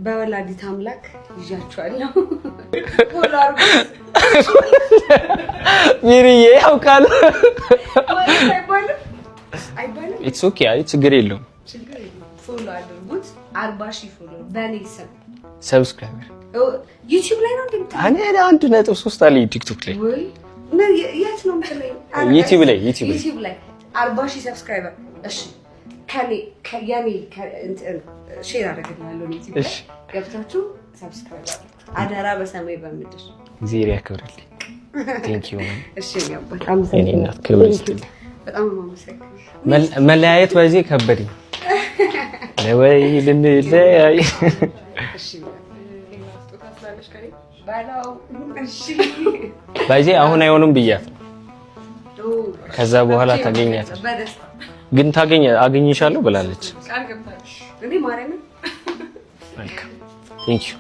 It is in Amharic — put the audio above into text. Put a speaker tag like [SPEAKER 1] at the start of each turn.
[SPEAKER 1] በወላዲት አምላክ ይዣችኋለሁ። Follow አድርጉት።
[SPEAKER 2] ሚሪዬ ያውቃል።
[SPEAKER 1] ማለት አይባልም አይባልም።
[SPEAKER 2] It's okay፣ አይ ችግር የለውም።
[SPEAKER 1] ችግር የለም። Follow አድርጉት። 40,000 follow በእኔ ስም።
[SPEAKER 2] Subscriber።
[SPEAKER 1] YouTube ላይ ነው እንደምትለኝ?
[SPEAKER 2] እኔ 1.3 አለኝ TikTok ላይ።
[SPEAKER 1] ወይ የት ነው የምትለኝ?
[SPEAKER 2] YouTube ላይ፣ YouTube ላይ።
[SPEAKER 1] YouTube ላይ 40,000 subscriber። እሺ፣ ከኔ የኔ share አደርግልሃለሁ። YouTube ላይ ገብታችሁ subscribe አደራ፣ በሰማይ በምድር።
[SPEAKER 2] እግዚአብሔር ያክብርልኝ። Thank you።
[SPEAKER 1] እሺ አባት።
[SPEAKER 2] የኔ እናት፣ ክብር ይስጥልኝ።
[SPEAKER 1] በጣም አመሰግናለሁ።
[SPEAKER 2] መለያየት በዚህ ከበደኝ። ለወይ ልንለያይ።
[SPEAKER 1] እሺ በለው። እሺ።
[SPEAKER 2] በዚህ አሁን አይሆንም ብያት ነው። ከዛ በኋላ ታገኛታለህ።
[SPEAKER 1] በደስታ።
[SPEAKER 2] ግን ታገኝ አገኝሻለሁ ብላለች።
[SPEAKER 1] እኔ ማርያምን።
[SPEAKER 2] መልካም፣ thank you።